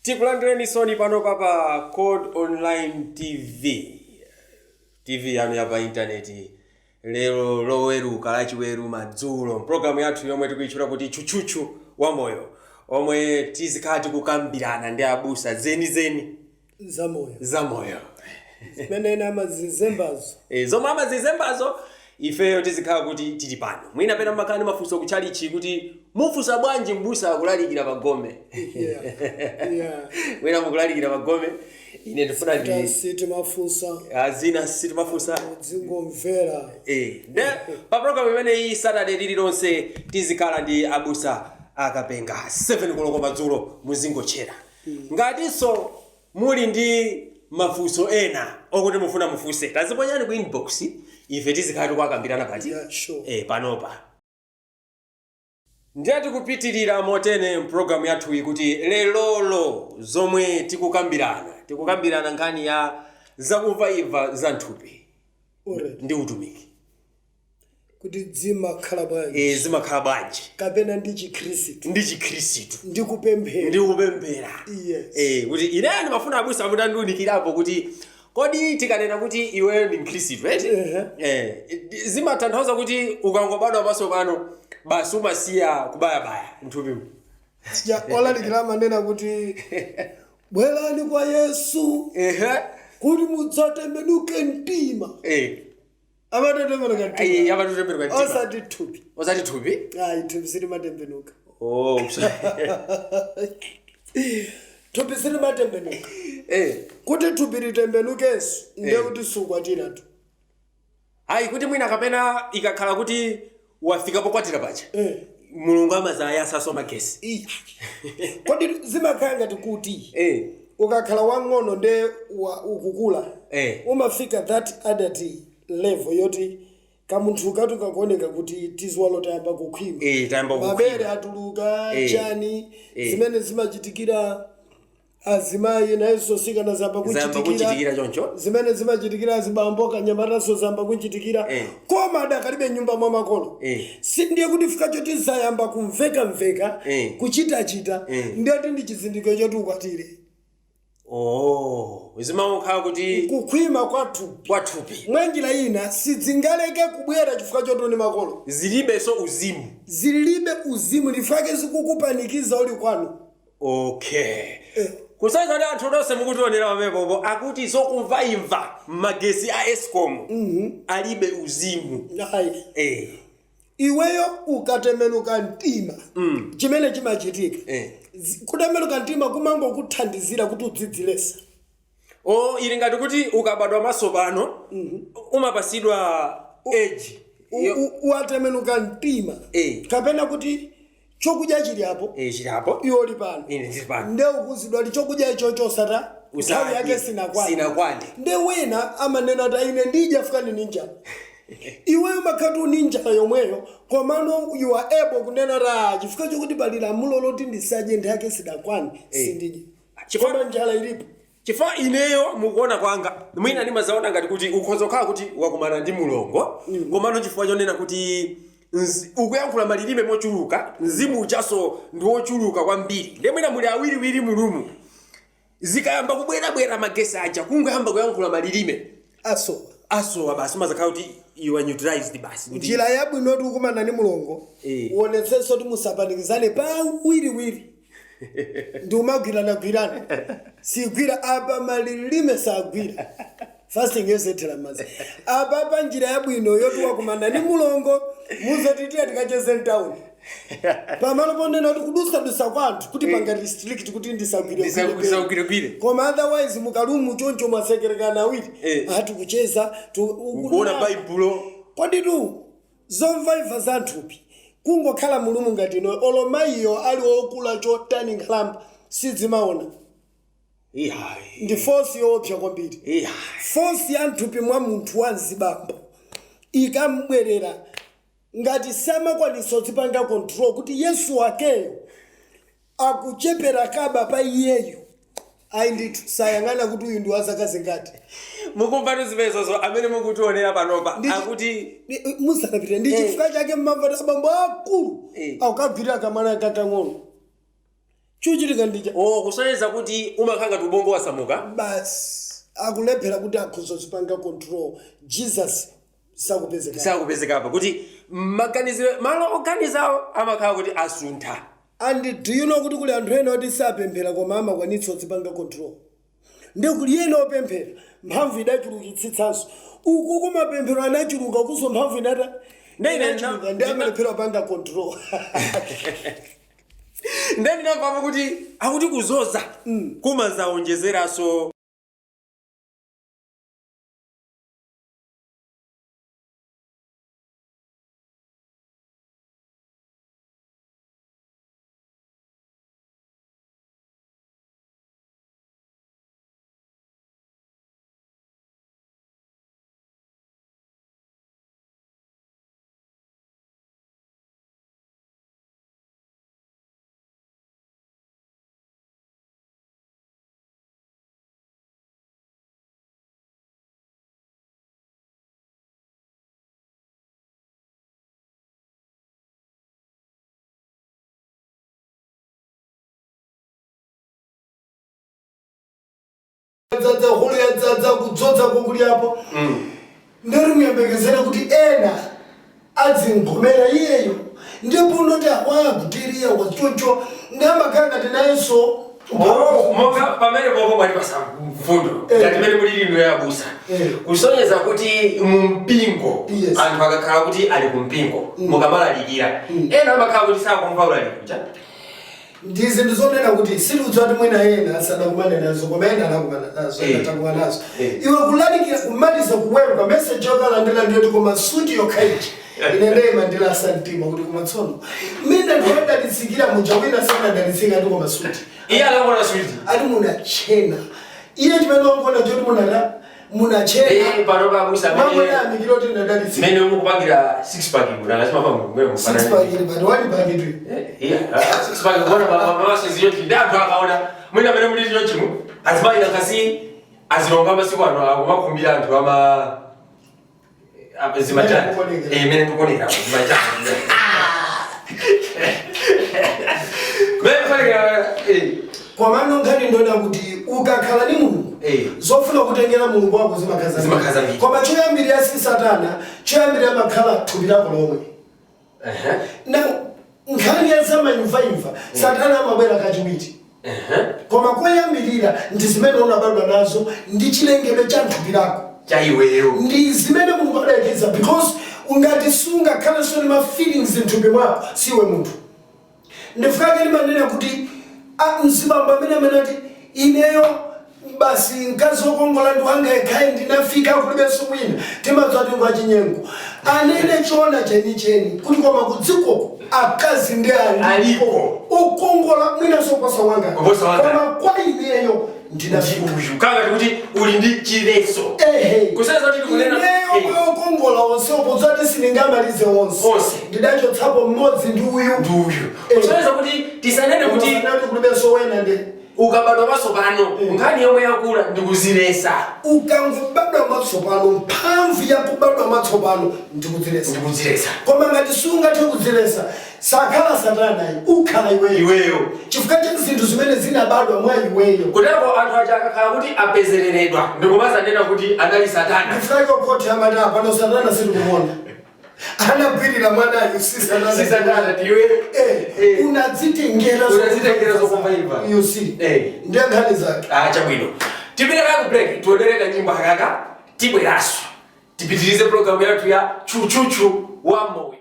Tikulandireni pano pa Code Online TV, TV yanu ya pa intaneti. Lero Loweruka, Lachiweru madzulo, mpulogalamu yathu yomwe tikuyitchula kuti Tchutchutchu wa Moyo, omwe tizikhala tikukambirana ndi abusa zenizeni zamoyo, zamoyo, zimene ena amazizembazo. Zomwe amazizembazo, ifeyo tizikhala kuti tili pano. Mwina pena mmakhala ndi mafunso kutchalichi kuti mufunsa bwanji mbusa akulalikira pagome? Mwina mukulalikira pagome, ine ndifuna ndi Sitimafunsa. Zina sitimafunsa. Dzingomvera. Nde pa program imeneyi, Saturday lililonse tizikhala ndi abusa Akapenga 7 koloko madzulo, muzingotchera. Ngatinso muli ndi mafunso ena okuti mufuna mufunse, taziponyani ku inbox, ife tizikhala tikuakambirana pati? Yeah, sure. Panopa ndiye tikupitirira motene mpulogalamu yathuyi kuti lelolo zomwe tikukambirana nkhani ya zakumvaimva za nthupi ndi utumiki. Kuti zimakhala bwanji? Zimakhala bwanji? Kapena ndi Chikhristu? Ndi Chikhristu. Ndi kupemphera. Ndi kupemphera. Kuti ineyo ndimafuna abusa kuti andiunikirapo kuti kodi tikanena kuti iweyo ndi Mkhristu, eti? Zimatanthauza kuti ukangobadwa matsopano basi umasiya kubayabaya nthupimu? Ya, olalikira amanena kuti bwerani kwa Yesu kuti mudzatembenuke mtima. Amatembenuka mtima. Amatutembenuka mtima. Osati thupi. Osati thupi. Ayi, thupi silimatembenuka. Oh. Thupi silimatembenuka. Kuti thupi litembenukenso, ndiye kuti sukwatiratu. Ayi, kuti mwina kapena ikakhala kuti wafika pokwatira paja, Mulungu amazayasaso magesi. Iya. Kodi zimakhala ngati kuti ukakhala wang'ono nde ukukula, umafika that adult level yoti kamunthu katu kakuoneka kuti tiziwalo tayamba kukhwima, Tayamba kukhwima. Mabere atuluka, chani, zimene zimachitikira azimayi nayenso sikana zamba zayamba kuchitikira, kuchitikira choncho. Zimene zimachitikira azibambo, kanyamatanso zamba kuchitikira, koma adakalibe nyumba mwa makolo. Si ndiye kuti fika choti zayamba kumvekamveka, kuchitachita, ndiye kuti ndi chizindikiro choti ukwatire. Oh, zimakhala kuti kukhwima kwa thupi. Kwa thupi. Mwanjira ina sidzingaleke kubwera chifukwa choti uli makolo. Zilibenso uzimu. Zilibe uzimu, lifake zikukupanikiza uli kwanu. Okay, kusaiza kuti anthu nonse mukutionera pamenepopo, akuti zokumvaimva magesi a ESCOM alibe uzimu. Ayi. Iweyo ukatembenuka mtima, chimene chimachitika, kutembenuka mtima kumangokuthandizira kuti udzidzilesa. O, ili ngati kuti ukabadwa matsopano umapasidwa age. Watembenuka mtima, kapena kuti chokudya chili apo, Chili apo, iwe uli pano, ine ndili pano, nde ukuzidwa kuti chokudya icho chosata nthawi yake sinakwane. Sinakwane. Nde wina amanena kuti ine ndidya fika ndini njala. Iweyo umakhala uli njala yomweyo, komano you are able kunena kuti ah, chifukwa chokuti pali lamulo loti ndisadye nthawi yake sidakwane, sindidya. Koma njala ilipo. Chifukwa ineyo mukuona kwanga, mwina ndimazaona ngati kuti ukhoza kukhala kuti wakumana ndi mulongo, komano chifukwa chonena kuti ukuyankhula malilime mochuluka, mzimu uchaso ndi wochuluka kwambiri, ndiye mwina muli awiriwiri mu room, zikayamba kubwerabwera magesi aja, kungoyamba kuyankhula malilime, asowa. Asowa basi, umazakhala kuti you are neutralized basi kuti Njira yabwino kuti ukumana ndi mulongo, uonetsenso kuti musapanikizane pawiriwiri ndi umagwiranagwirana, sigwira apa, malilime sagwira, fasting yosethera madzi apa. Pa njira yabwino yoti wakumana ndi mulongo, muzoti tiye tikacheze mtawuni, pamalo ponena kuti kudusadusa kwa anthu kuti panga restrict kuti ndisagwire. Ndisagwiregwire. Koma otherwise muka room choncho mwasekerekana awiri, ati kucheza kuona Baibulo. Kodi tu zomvaimva za nthupi, kungokhala mu room ngati ino, olo mayiyo ali wokula chotani, nkhalamba, sidzimaona? Iyayi. Ndi force yoopsa kwambiri. Iyayi. Force ya nthupi mwa munthu wa mzibambo ikambwerera, ngati samakwanisa kudzipanga control kuti Yesu wakeyo akuchepera kaba pa iyeyo, ayi ndithu, sayang'ana kuti uyu ndi wa zaka zingati. Mukumva zimenezozo, amene mukutionera panopa, akuti Musanapite, ndi chifukwa chake mmamva kuti abambo akulu akukagwirira kamwana kakang'ono. Chuchitika ndija O, kusonyeza kuti umakhala ngati ubongo wasamuka. Basi, akulephera kuti akhoza zipanga control. Jesus sakupezeka. Sakupezekapa kuti maganiziro, malo oganizawo amakhala kuti asuntha. And do you know kuti kuli anthu ena oti sapemphera koma amakwanitsa kudzipanga control? Ndi kuli ena opemphera, mphamvu idachulukitsitsanso. Uku kumapemphero anachuluka, kuso mphamvu inata inachuluka, ndi amalephera kupanga control. Nde ndinamvapo kuti akuti kuzoza kumazawonjezeranso. Dzadza holo, yadzadza, kudzodza kukuli apo. Ndiri muyembekezere kuti ena adzingomera iyeyo, ndipo unoti awagutiriya wachocho, ndamakhala ngati nayenso. Monga pamene popo mwati pasamfundo ngati mene muli lino yabusa, kusonyeza kuti mumpingo, anthu akakhala kuti ali kumpingo, mukamalalikira, ena amakhala kuti sakumva ulaliki. Ndi zinthu zonena kuti sitikudziwa kuti mwina ena asadakumane nazo, koma ena anakumana nazo. Ena takumana nazo. Iwe kulalikira, kumaliza kuweruka, message yokalandira ndiyoti, "Koma suti yokhaiji ine ndeyima ndilasa mtima kuti koma tsono mina ndiyadalitsikira muja, wina sanadalitsika ndi koma suti." Iye akangona suti. Ati munachena. Iye chimene wangona choti munata munachena. Pano pabusa mamwe mene yamikira kuti ndadalitsika. Mene mukupangira six pack munangasimapa. Six pack ili pati? One pack itu. Six pack kuona mamaso ndi anthu akaona mwina mene muli chonchimu, azimayi nakasi azilonga masiku ano akumakhumbira anthu ama zimachani. Mene mukuonekera. Mene tikuonekera zimachani, mene tikuonekera. Komano nkhani ndona kuti ukakhala ndi Mulungu, zofuna kutengera Mulungu wako zimakhala Zimakhala zambiri. Koma choyambirira si satana, choyambirira makhala thupi lako lomwe. Na nkhani ya zamayimvaimva, satana amabwera kachiwiri, koma koyambirira ndi zimene unabadwa nazo, ndi chilengedwe cha thupi lako. Cha iweyo. Ndi zimene Mulungu adayikitsa, because ungati sungakhalenso ndi ma feelings mthupi mwako, siwe munthu. Ndifukake ndimanena kuti mzibambo amene ati, "Ineyo basi mkazi wokongola ndi wanga yekhayi, ndinafika, kulibenso wina," timadziwa kuti ngwachinyengo. Anene choona chenicheni kuti koma kudzikoko akazi ndi Alipo. okongola mwinanso kuposa wanga, Kuposa wanga. koma kwa ineyo ndinafika. Uyu kangati kuti uli ndi chileso. Ehe. Kusonyeza kuti tikunena Ineyo okongola onse podzati sindingamalize onse, Onse. ndidachotsapo mmodzi, ndi uyu. Ndi uyu. Kusonyeza kuti tisanene kuti kuti kulibenso wena ndi ukabadwa matsopano, nkhani yomwe yakula ndikuzilesa. Ukangobadwa matsopano, mphamvu yakubadwa matsopano ndikudzilesa. Ndikudzilesa. Koma ngati sungathe kudzilesa, sakhala satana, ukhala iweyo. Iweyo. Chifukwa cha zinthu zimene zinabadwa mwa iweyo. Kutero anthu aja akakhala kuti apezereredwa ndikumazanena kuti anali satana. Chifukwa chokoti amati, "Pano satana sitikumuona, anagwirira mwanayo si satana." Si satana, ndiwe. Unadzitengera. Unadzitengera zokumva imva. You see? Eh. Ndiye nkhani zake. Ah, chabwino, tipite ku break, tionereka nyimbo akaka, tibweranso tipitirize programu yathu ya Tchutchutchu wa Moyo.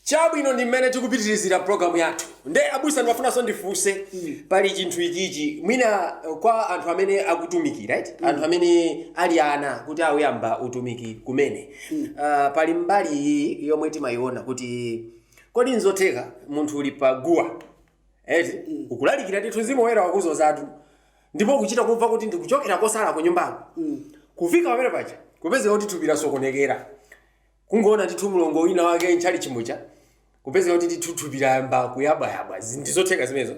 Chabwino, ndi mmene tikupitirizira programu yathu. Nde abusa, ndimafunanso ndifunse, pali chinthu ichichi mwina kwa anthu amene akutumikira, right? Anthu amene ali ana kuti awuyamba utumiki kumene, pali mbali iyi yomwe timayiona kuti kodi nzotheka munthu uli pa guwa eti, ukulalikira ndithu, Mzimu Woyera wakuzozatu, ndipo kuchita kumva kuti ndikuchokera kosala ku nyumbako, kufika pamene paja kupezeka kuti thupi lasokonekera, kungoona ndithu mlongo wina wake nchali chimucha, kupezeka kuti ndithu thupi layamba kuyabwayabwa? Ndizotheka zimenezo?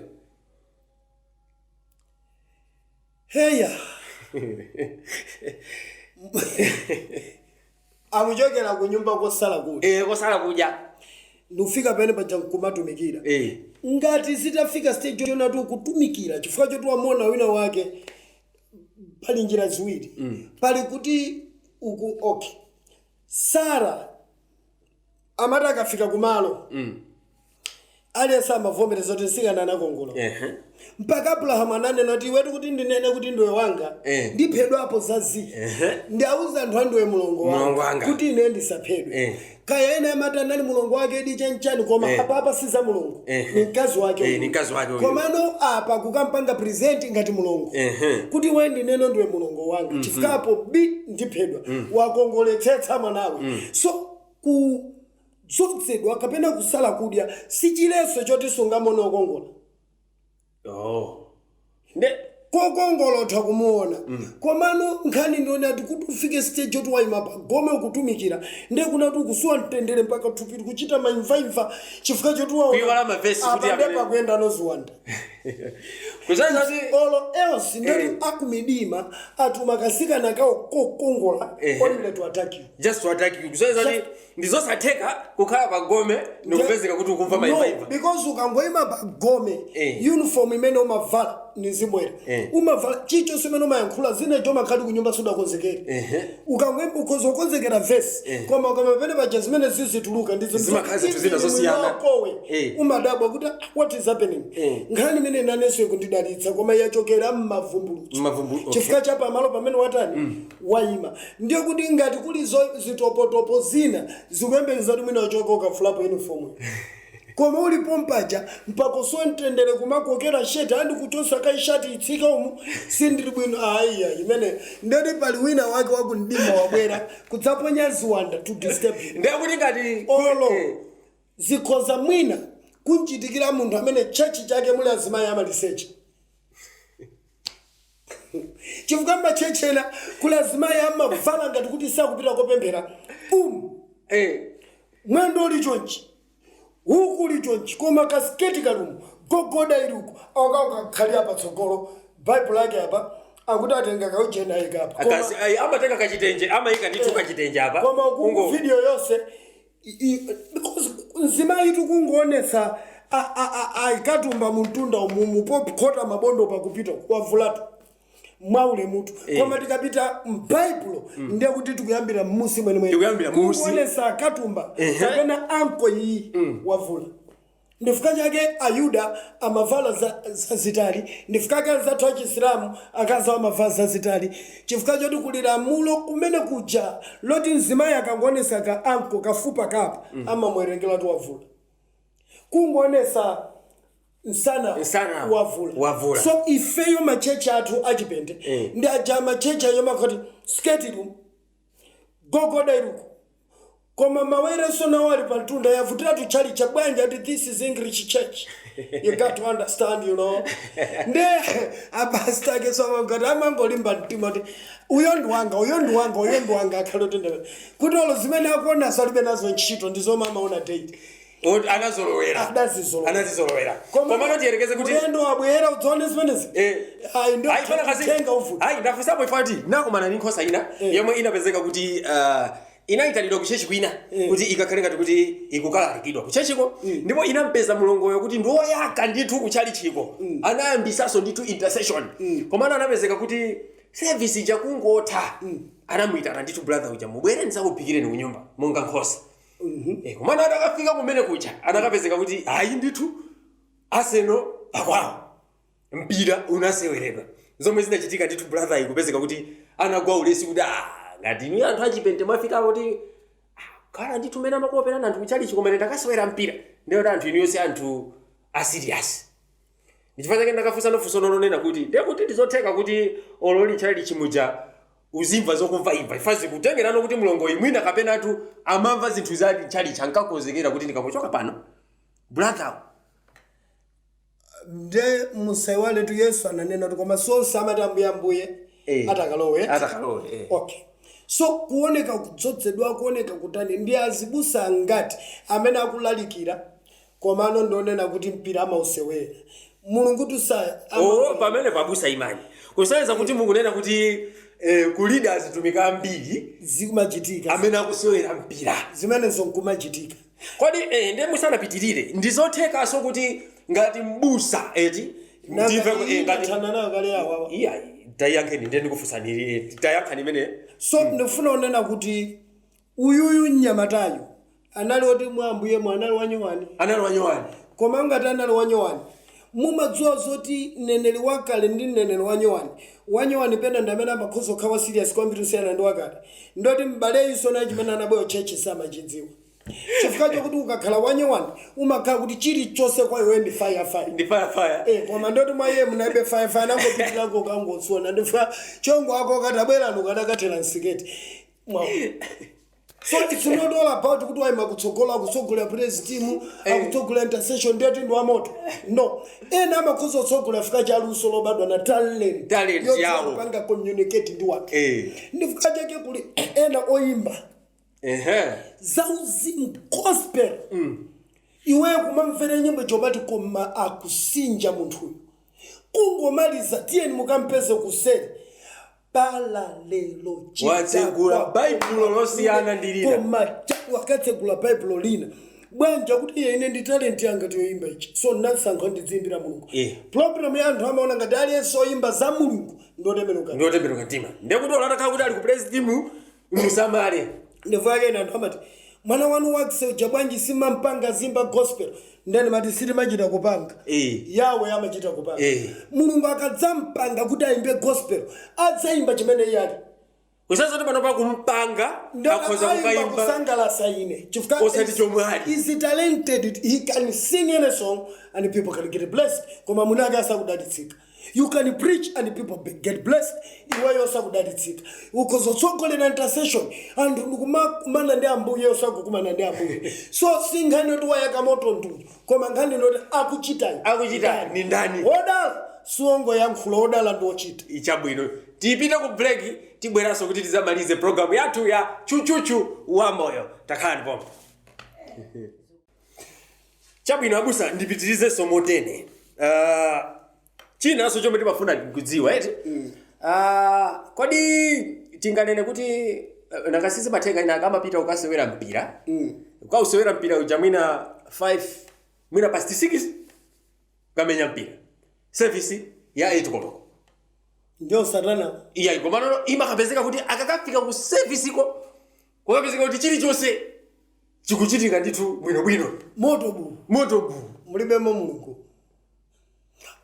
Heya, akuchokera ku nyumba kosala kuti Eh, kosala kudya. Ndikufika pamene paja nkumatumikira. Ngati zitafika stage yonati ukutumikira chifukwa choti wamona wina wake, pali njira ziwiri. Pali kuti uku, okay, Sara amati akafika kumalo, aliyense amavomereza kuti mtsikana anakongola, mpaka Abrahamu ananena kuti, "Iwetu, kuti ndinene kuti ndiwe wanga, ndiphedwapo zazi. Ndiauza anthu andiwe mulongo Mulongo wanga, wanga. kuti ine ndisaphedwe." Kaya ena amati anali mulongo wake di chanchani, koma apapa si za mulongo, ni mkazi wake uyu. Ni mkazi wake uyu. Komano apa kukampanga present ngati mulongo, kuti we ndinene ndiwe mulongo wanga, chifukwa apo b ndiphedwa, wakongoletsetsa mwanawe. So kudzozedwa kapena kusala kudya si chileso choti sungamone okongola. Oh. Nde Kokongola utha kumuona, komano nkhani ndione ati kuti ufike stage yoti wayima pa gome ukutumikira, ndiye kunati ukusuwa mtendere mpaka thupi kuchita maimvaimva chifukwa choti waona Kuyiwala mavesi kuti apa amene- pakuyenda noziwanda. Kuzaza kuti Olo else ndoti akumidima atuma kasikana kawo kokongola only to attack you. Just to attack you. Kuzaza kuti ndizosatheka kukhala pa gome ndikupezeka kuti ukumva No, maimvaimva. because ukangoyima pa gome, uniform imene umavala ni zimwera, umavala chichonse imene umayankhula zinecho makhati kunyumba sudakonzekere. Ukangoyima ukhoza kukonzekera vesi, koma ukama pene paja zimene zizituluka ndi Zimakhala zinthu zina zosiyana. Kowe umadabwa kuti, "Ah, what is happening?" Nkhani imene inanenso ikundidalitsa, koma yachokera mmavumbulutso. Okay. Chifukwa cha pamalo pamene watani, wayima. Ndiye kuti ngati kuli zitopotopo zina zikuyembekeza kuti mwina uchoka ukafulapo uniform, koma ulipo mpaja mpakosowe mtendere, kumakokera sheti andi kuchosa kaishati itsika umu, sindili bwino, ayiya imene ndeti pali wina wake wakumdima wabwera kudzaponya ziwanda to disturb you. Ndiye kuti ngati Olo zikhoza mwina kunchitikira munthu amene church chake muli azimayi amaliseche, chifukwa ma church ena kuli azimayi amavala ngati kuti sakupita kopemphera mwendo uli chonchi, huku uli chonchi, koma kasiketi kalumu gogoda iliuku akakakhalira patsogolo, Baibulo ake apa akuti atenga kaujena ayika apa. Amatenga kachitenje, amayika ndithu kachitenje apa. Koma ku video yonse because nzimayi tikungoonetsa ayikatumba muntunda umumu pokhota mabondo pakupita wavulatu mwaulemutu, koma tikapita m'Baibulo ndiye kuti tikuyambira mmusi mwenemwene. Tikuyambira mmusi. Kungoonetsa akatumba kapena anko iyi wavula. Ndifukwa chake Ayuda amavala zazitali, ndifukwa chake anzathu Achisilamu akazi amavala zazitali, chifukwa choti kuli lamulo kumene kuja loti mzimayi akangoonesa ka anko kafupa kapa amamwerengera kuti wavula. Kungoonesa msana, Msana, wavula. Wavula. So ifeyo ma church athu achipente ndi aja ma church ayo makoti sketi lu gogoda iluko, koma mawereso nawo ali pamtunda yavutiratu chali cha bwanja ati, "This is English church, you got to understand." Nde apasta ake somangati amangolimba mtima kuti uyo ndi wanga, uyo ndi wanga, uyo ndi wanga, akhale kuti ndamene kuti olo zimene akuona salibe nazo ntchito, ndizomwe amaona date. Anazolowera. Adazizolowera. Anazizolowera, komano tiyerekeze kuti Ulendo wabwera udzaone zimenezi. Ayi, ndio. Ayi, fana kasi Tenga uvuta. Ayi, ndafunsapo ifati nakumana ndi nkhosa ina yomwe inapezeka kuti inayitanidwa ku church kwina kuti ikakhale ngati kuti ikukalalikidwa ku churchiko, ndipo inampeza mulongoyo kuti ndiwoyaka ndithu kuchalichiko, anayambisanso ndithu intercession, komano anapezeka kuti service ija kungotha anamuyitana ndithu brother uja, "Mubwere ndizakuphikireni kunyumba monga nkhosa." Komano atakafika kumene kuja anakapezeka kuti ayi ndithu Arsenal pakwawo mpira unaseweredwa. Zomwe zinachitika ndithu, brother ikupezeka kuti anagwa ulesi kuti, "Ah, ngati inu anthu achipente mwafika kuti khala ndithu mene amakuoperani anthu kuchalichi, koma ine ndakasewera mpira, ndiyo kuti anthu inu yonse anthu a serious." Ndichifukwa chake ndakafunsa nofunso lonena kuti ndiye kuti ndizotheka kuti ololi chalichi muja uzimva zokumva imva ifazi kutengerano kuti mulongo imwina kapenatu amamva zinthu za chalichi ankakonzekera kuti ndikamuchoka pano brother. Nde musaiwaletu Yesu ananena kuti koma sonse amati, 'Ambuye, Ambuye,' atakalowe. Atakalowe. Okay, so kuoneka kudzozedwa, kuoneka kutani, ndi azibusa ngati amene akulalikira, komano ndionena kuti mpira amausewera Mulungu tusa. Oh, pamene pabusa imani kusonyeza kuti mukunena kuti ku leaders tumika ambiri Zikumachitika. amene akusewera mpira. Zimenezo nkumachitika. Kodi ndiye musanapitirire, ndizothekanso kuti ngati mbusa, eti, ndimve ngati Thana nayo kale awawa. Iya, tayankheni, ndiye ndikufunsani, tayankhani imene. So ndifuna kunena kuti uyuyu mnyamatayu anali oti mwa Ambuyemo anali wanyowani. Anali wanyowani. Koma ngati anali wanyowani, mumadziwa zoti mneneri wakale ndi mneneri wanyowani, wanyowani pena ndi amene amakhoza kukhala serious kwambiri kusiyana ndi wakale. Ndoti m'baleyinso naye chimene anabwera church samachidziwa, chifukwa chokuti ukakhala wanyowani umakhala kuti chilichonse kwa iwe ndi fire fire. Ndi fire fire. Koma ndoti mwa iye munaibe fire fire, nangopitirako kangotsuona ndifa chongo ako katabwera nukadakathera msiketi. So it's not all about kuti waima kutsogola, akutsogolera praise team, akutsogolera intercession, ndiyoti ndi wamoto. No, ena amakhoza kutsogola fika chaluso lobadwa na talent. Talent yodziwa yawo. kupanga communicate ndi wanthu. Ndifika chake kuli ena oyimba zauzimu, gospel. Iweyo kumamvera nyimbo chomati koma akusinja munthuyu, kungomaliza tiyeni mukampeze kuseri pala lero. Watsegula Baibulo losiyana ndi lina. Koma wakatsegula Baibulo lina bwanja kuti iye ine ndi talent yanga tiyoyimba ichi, so nasankha ndidziyimbira Mulungu. Problem ya anthu amaona ngati aliyense oyimba za Mulungu ndotembenuka. Ndiotembenuka mtima. Ndekuti olatakhala kuti ali ku praise team, musamale. Ndivake ine anthu amati mwana wanu wakse bwanji simampanga zimba gospel? Ndeni mati sitimachita kupanga. Yawe amachita kupanga. Mulungu akadzampanga kuti ayimbe gospel, adzayimba chimene iye ali. Usazoti pano pakumpanga akhoza Ayimba kukayimba kusangalasa ine chifukwa Osati chomwe ali. is talented. He can sing any song and people can get blessed, koma munake asakudalitsika. You can preach and people get blessed, iweyo osakudalitsika. Ukhozotsogolera intercession, anthu ndikumakumana ndi Ambuye, osakukumana ndi Ambuye. So si nkhani yoti wayaka moto nduyu, koma nkhani yoti akuchitayi Akuchita ni ndani? Wodala siwongoyankhula, wodala ndi wochita. Ichabwino, tipite ku break, tibweranso kuti tizamalize programu yathu ya Tchutchutchu wa Moyo. Takhala ndipompo. Chabwino abusa, ndipitirizenso motene. Chinanso chomwe timafuna kudziwa, eti, kodi tinganene kuti nakasisi mathenga ina akamapita kukasewera mpira, ukausewera mpira uja mwina 5, mwina past 6 kamenya mpira, service ya 8 koloko. Ndio satana. Iya, komano imakapezeka kuti akakafika ku service iko kukapezeka kuti chilichonse chikuchitika ndithu bwinobwino. Moto bu. Moto bu. Mulibemo Mulungu.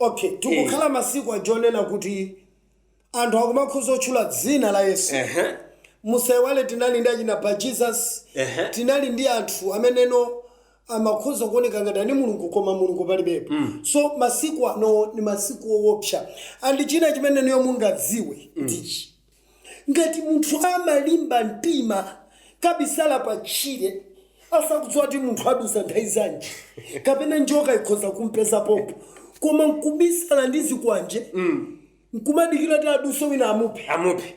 Okay, tikukhala masiku ajonena kuti anthu akumakhoza otchula dzina la Yesu. Musaiwale tinali ndi achina pa Jesus. Tinali ndi anthu ameneno amakhoza kuoneka ngati ani Mulungu, koma Mulungu palibepo. So masiku ano ni masiku owopsa, and china chimene niyo mungadziwe ndichi: ngati munthu amalimba mtima kabisala pa tchire, asakudziwa kuti munthu adusa nthawi zanji kapena njoka ikhoza kumpeza popo, koma nkubisala ndi zikwanje, nkumadikira kuti aduse wina amuphe. Amuphe.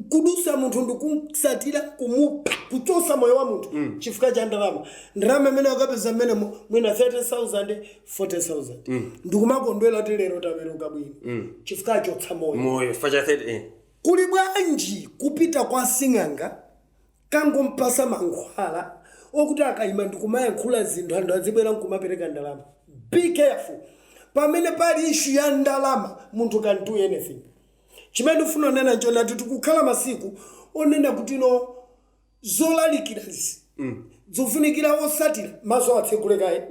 Kudusa munthu ndikumsatira, kumupha, kuchosa moyo wa munthu chifukwa cha ndalama. Ndalama imene akapeza mmene mwina 30,000, 40,000, ndikumakondwera kuti lero taweruka bwino, chifukwa achotsa moyo. Moyo chifukwa cha 30. Kuli bwanji kupita kwa sing'anga, kangompasa mankhwala okuti akayima ndikumayankhula zinthu, anthu azibwera nkumapereka ndalama? Be careful. Pamene pali issue ya ndalama, munthu can do anything. Chimene ndifuna kunena nchonati tikukhala masiku onena kuti no, zolalikirazi zofunikira osatira maso atsegulekaye,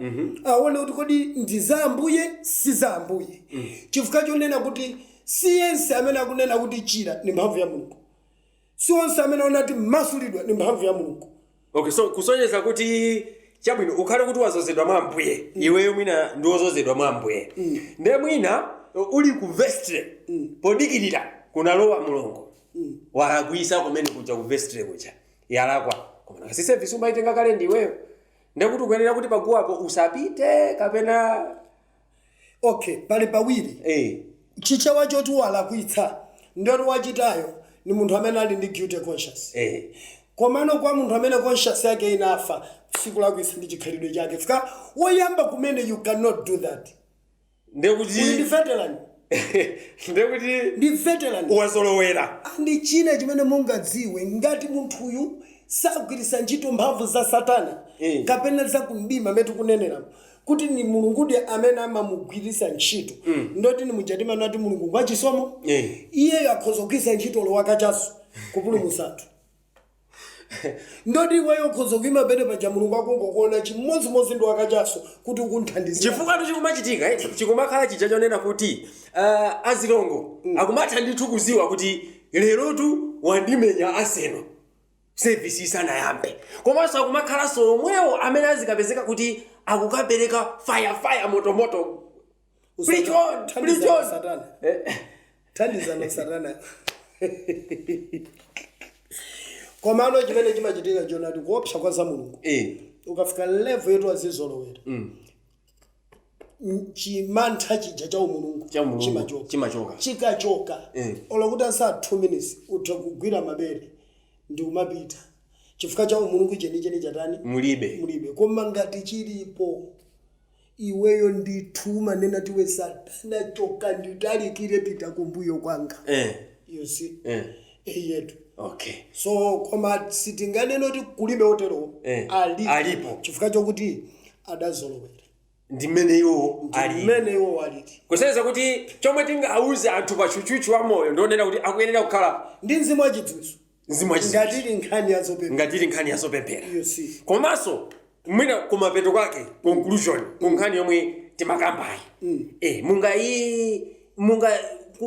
aone kuti kodi ndi za Ambuye, si za Ambuye, chifukwa chonena kuti si yense amene akunena kuti chira ni mphamvu ya Mulungu, si onse amene aona kuti masulidwa ni mphamvu ya Mulungu. Okay, so kusonyeza kuti chabwino ukhale kuti wazozedwa mwa Ambuye, iweyo mwina ndi wozozedwa mwa Ambuye, nde mwina uli ku vestry podikirira, kunalowa mulongo, walakwisa kumene kuja ku vestry kuja, yalakwa, koma nakasi service umaitenga kale ndiweyo, ndekuti ukuyenera kuti paguwapo usapite kapena? Okay, pali pawiri. Chichewa choti walakwitsa, ndoti wachitayo ni munthu amene ali ndi guilty conscience. Komano kwa munthu amene conscience yake inafa, sikulakwitsa, ndi chikhalidwe chake. Fika woyamba kumene, you cannot do that. Uyu ndi Ndekuti veteran. Ndekuti Ndi veteran. wazolowera. Andi china chimene mungadziwe, ngati munthuyu Sagwiritsa ntchito mphamvu za Satana kapena za kumdima amene tikunenera kuti ni Mulungudi amene amamugwiritsa ntchito. Ndoti ni mujatimano ati Mulungu kwachisomo, iyeyo akhoza kugwiritsa ntchito lowakachaso kupulumutsa anthu. Ndoti iweyo ukhoza kuima pene paja, Mulungu akungokuona chimodzimodzi ndi wakachaso kuti ukunthandizira. Chifukwa chikumachitika, chikumakhala chija chonena kuti azilongo akumatha ndithu kuziwa kuti lerotu wandimenya Arsenal service isanayambe, komanso akumakhalanso omwewo amene azikapezeka kuti akukapereka fire fire, motomoto. Preach on, preach on. Satana thandizana Satana. Komano chimene chimachitika chonati kuopsa kwa za Mulungu, ukafika level yetu azizolowera, chimantha chija cha umulungu Cha Mulungu, chimachoka. Chimachoka. Chikachoka, olokuti asa 2 minutes utha kugwira mabere ndi kumapita, chifukwa cha umulungu chenicheni chatani? Mulibe. Mulibe. Koma ngati chilipo, iweyo ndithu manena tiwe, "Satana, choka, nditalikire, pita kumbuyo kwanga." You see? Eyetu. So koma sitinganene kuti kulibe oterowo. Alipo. Alipo. Chifukwa chokuti adazolowera. Ndi mmene iwo ali. Mmene iwo alili. Kusonyeza kuti chomwe tingauze anthu pa tchutchutchu wa moyo, ndionena kuti akuyenera kukhala ndi mzimu wachidziwitso. Mzimu wachidziwitso. Ngati ili nkhani yazopemphera. Ngati ili nkhani yazopemphera. You see? Komanso mwina kumapeto kwake, conclusion ku nkhani yomwe timakambayi,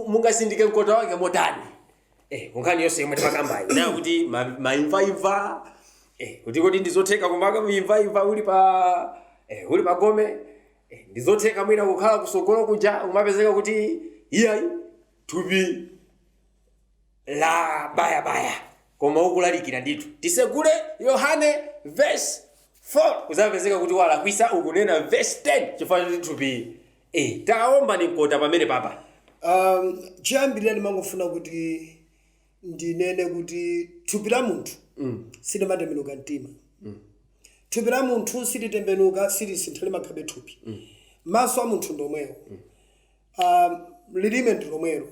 mungasindike mkota wake motani ku nkhani yonse yomwe timakambayi, nayo kuti maimvaimva, kuti ndizotheka kumaka imvaimva uli pa gome, ndizotheka mwina kukhala kusogolo kuja kumapezeka kuti iyayi, thupi la bayabaya, koma ukulalikira ndithu "Tisegule Yohane verse 4", kuzapezeka kuti walakwisa, ukunena verse 10 chifukwa choti thupi, taomba ni mkota pamene papa. Choyambirira ndimangofuna kuti ndinene kuti thupi la munthu silimatembenuka mtima. Thupi la munthu silitembenuka, silisintha, limakhabe thupi. Maso a munthu ndomwewo, lilime ndi lomwelo.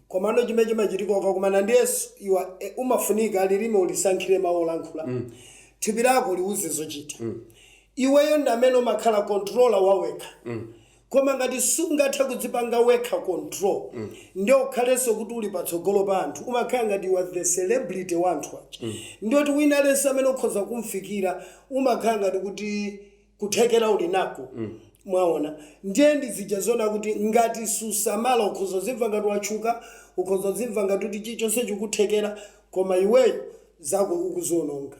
Komano chimene chimachitika ukakumana ndi Yesu, iwa umafunika lilime ulisankhire mawu olankhula, thupi lako liuze zochita. Iweyo ndi amene umakhala controller wawekha. Koma ngati sungathe kudzipanga wekha control, ndiye ukhalenso kuti uli patsogolo pa anthu, umakhala ngati you are the celebrity wa anthu aja, ndiyoti wina aliyense amene ukhoza kumfikira, umakhala ngati kuti kuthekera uli nako. Mwaona? Ndiye ndizija zona kuti ngati susamala, ukhoza zimva ngati watchuka, ukhoza zimva ngati kuti chilichonse chikuthekera, koma iweyo zako ukuziononga.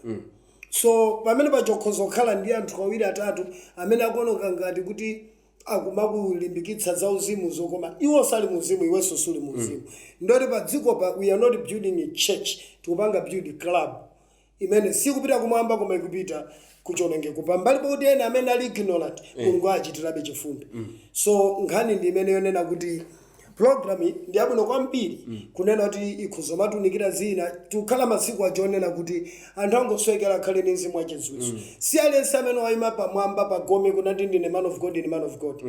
So pamene pacho ukhoza kukhala ndi anthu awiri, atatu amene akuoneka ngati kuti akumakulimbikitsa za uzimuzo, koma iwo sali muzimu, iwenso suli muzimu. Ndoti pa dziko pa we are not building a church, tikupanga build club imene sikupita kumwamba koma ikupita kuchonongeko, pambali pakuti ena amene ali ignorant, Mulungu achitirabe chifundo. So nkhani ndi imene yonena kuti program iyi ndi yabwino kwambiri, kunena kuti ikhoza matunikira zina. Tikukhala masiku aja onena kuti anthu angoswekera akhale ndi mzimu wachidziwitso. Si aliyense amene wayima pamwamba pagome kunati ndine man of God, ndine man of God.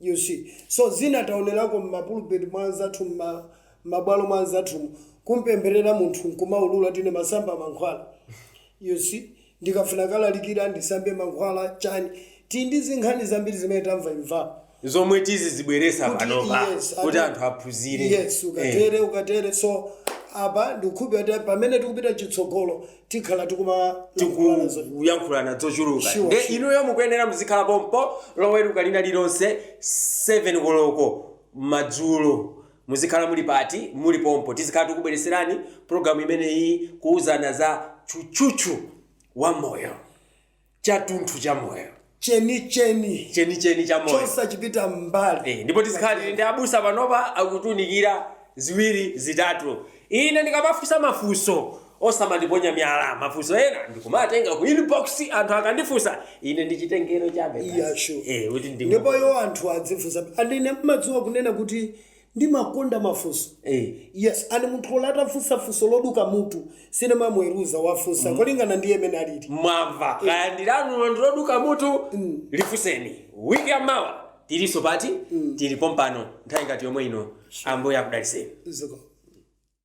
You see? So zina taonerako mmapulpit mwa anzathu, mabwalo mwa anzathu, kumpempherera munthu nkumaulula, "Tine masamba mankhwala." You see? "Ndikafuna kalalikira ndisambe mankhwala chani." Tili ndi zinkhani zambiri zimene tamva imvapo zomwe tizizibweresa panopa yes, kuti anthu aphunzire. Yes, ukatere, ukatere. So apa ndikukhulupirira kuti pamene tikupita chitsogolo tikhala tikuma Tikuyankhulana zochuluka. Sure, Nde sure. inuyo mukuyenera muzikhala pompo Loweruka lina lilonse 7 koloko madzulo. Muzikhala muli pati, muli pompo. Tizikhala tikubwereserani programu imeneyi, kuuzana za tchutchutchu wa moyo, chathunthu cha moyo. Chenicheni. Chenicheni cha moyo. Chosachipita mbali. Ndipo tizikhala tili ndi abusa panopa akutunikira ziwiri zitatu. Ine ndikamafunsa mafunso, osamandiponya miyala. Mafunso ena ndikumatenga ku inbox, anthu akandifunsa ine ndichitengero chabe basi. Yeah, sure. Kuti Ndipo yo anthu adzifunsa, andine mmadziwa kunena kuti ndimakonda mafunso. Yes, ani munthu olatafunsa funso loduka mutu, sinemamuweruza, wafunsa kolingana ndiye mene alili. Mwamva? Kaya ndilanu ndiloduka mutu, lifunseni. Wiki yamawa tiliso pati, tili pompano nthawi ngati yomwe ino. Ambuye akudaliseni. Ziko.